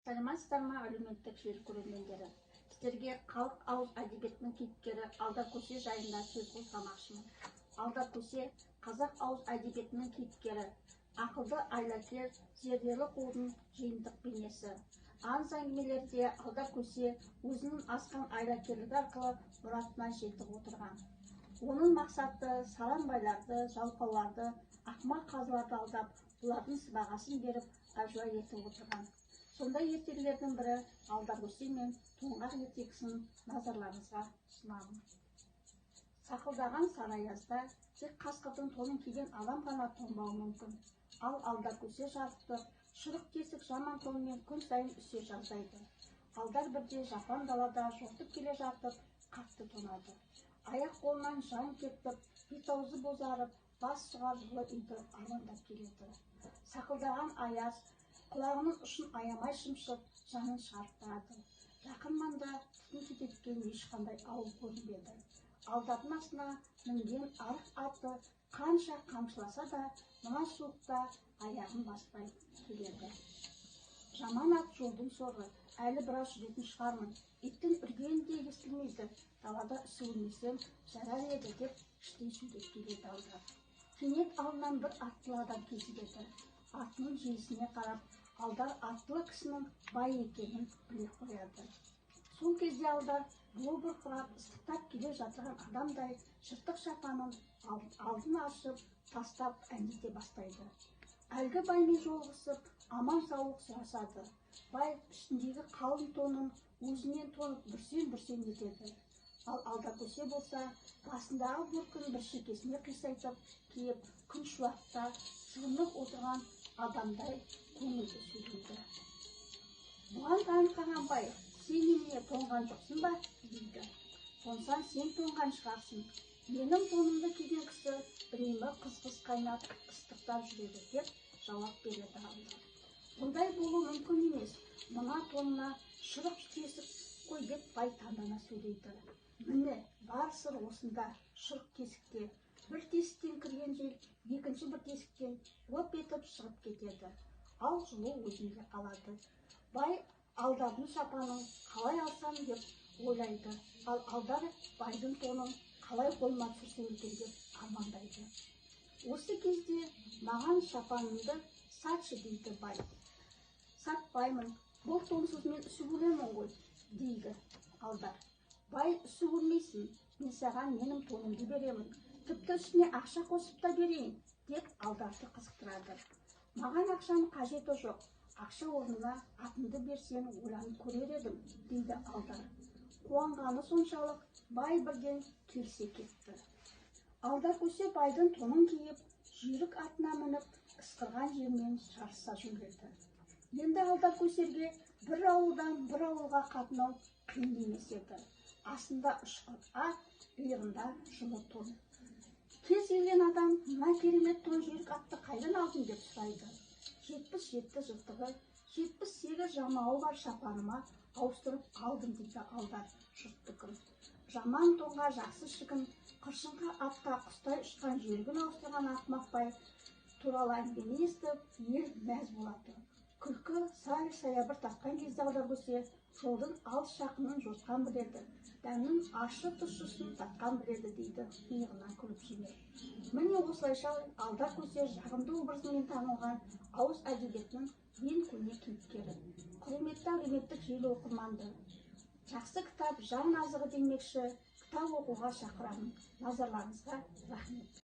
Саламатсыздар ма, әлеуметтік желі көрермендері! Сіздерге халық ауыз әдебиетінің кейіпкері Алдар Көсе жайында сөз қозғамақшымын. Алдар Көсе – қазақ ауыз әдебиетінің кейіпкері, ақылды, айлакер, зерделі қудың жиынтық бейнесі. Аңыз әңгімелерде Алдар Көсе өзінің асқан айлакерлігі арқылы мұратына жетіп отырған. Оның мақсаты – сараң байларды, жалқауларды, ақымақ қазыларды алдап, олардың сыбағасын беріп, әжуа етіп отырған. Сондай ертегілердің бірі Алдар Көсе мен Тоңғақ ертегісін назарларыңызға ұсынамын. Сақылдаған сары аязда тек қасқырдың тонын киген адам ғана тоңбауы мүмкін. Ал Алдар Көсе жарықтық шұрық тесік жаман тонымен күн сайын үсе жаздайды. Алдар бірде жапан далада жортып келе жатып, қатты тоңады. Аяқ қолынан жан кетіп, бет аузы бозарып, бас сұғар жылы үйді армандап келеді. Сақылдаған аяз құлағының ұшын аямай шымшып, жанын шығарып барады. Жақын маңда түтін түтеткен ешқандай ауыл көрінбеді. Алдардың астына мінген арық аты қанша қамшыласа да, мына суықта аяғын баспай келеді. «Жаман ат, жолдың соры, әлі біраз жүретін шығармын. Иттің үргені де естілмейді. Далада үсіп өлмесем жарар еді», – деп іштей сөйлеп келеді Алдар. Кенет алдынан бір аттылы адам кезігеді. Атының желісіне қарап, Алдар аттылы кісінің бай екенін біле қояды. Сол кезде Алдар буы бұрқырап, ыстықтап келе жатырған адамдай жыртық шапанын алдын ашып тастап, әндете бастайды. Әлгі баймен жолығысып, аман саулық сұрасады. Бай үстіндегі қалың тонын өзінен тоңып, бүрсең бүрсең етеді. Ал Алдар Көсе болса, басындағы бөркін бір шекесіне қисайтып киіп, күн шуақта жылынып отырған адамдай көңілді сөйлейді. Бұған таң қалған бай: «Сен немене, тоңған жоқсың ба?» – дейді. «Тоңсаң, сен тоңған шығарсың. Менің тонымды киген кісі үнемі қыз-қыз қайнап, ыстықтап жүреді», – деп жауап береді Алдар. «Бұндай болуы мүмкін емес. Мына тонына шұрық тесік қой», – деп бай таңдана сөйлейді. «Міне, бар сыр осында, шұрық тесікте. Бір тесіктен кірген жел екінші бір тесіктен лып етіп шығып кетеді, ал жылу өзінде қалады». Бай Алдардың шапанын қалай алсам деп ойлайды, ал Алдар байдың тонын қалай қолыма түсірсем екен деп армандайды. Осы кезде: «Маған шапаныңды сатшы», – дейді бай. «Сатпаймын, бұл тонсыз мен үсіп өлемін ғой», – дейді Алдар. Бай: «Үсіп өлмейсің, мен саған менің тонымды беремін, тіпті үстіне ақша қосып та берейін», – деп Алдарды қызықтырады. «Маған ақшаның қажеті жоқ, ақша орнына атымды берсең, ойланып көрер едім», – дейді Алдар. Қуанғаны соншалық, бай бірден келісе кетті. Алдар Көсе байдың тонын киіп, жүйрік атына мініп, ысқырған желмен жарыса жөнелді. Енді Алдар Көсерге бір ауылдан бір ауылға қатынау қиын емес еді. Астында ұшқыр ат, иығында жылы тон. Кез келген адам: «Мына керемет тон, жүйрік атты қайдан алдың?» – деп сұрайды. «77 жыртығы, 78 жамауы бар шапаныма ауыстырып алдым», – дейді Алдар жұрттікін. Жаман тонға жақсы шігін, қыршынға атқа құстай ұшқан жүйрігін ауыстырған ақымақ бай туралы әңгімені естіп, ел мәз болады. Күлкі сәл саябыр тартқан кезде Алдар Көсе: «Жолдың алыс жақынын жортқан біледі, дәмнің ащы тұщысын татқан біледі», – дейді иығынан күліп жіберіп. Міне, осылайша Алдар Көсе – жағымды образымен танылған ауыз әдебиетінің ең көне кейіпкері. Құрметті әлеуметтік желі оқырманды, жақсы кітап – жан азығы демекші, кітап оқуға шақырамын. Назарларыңызға рахмет!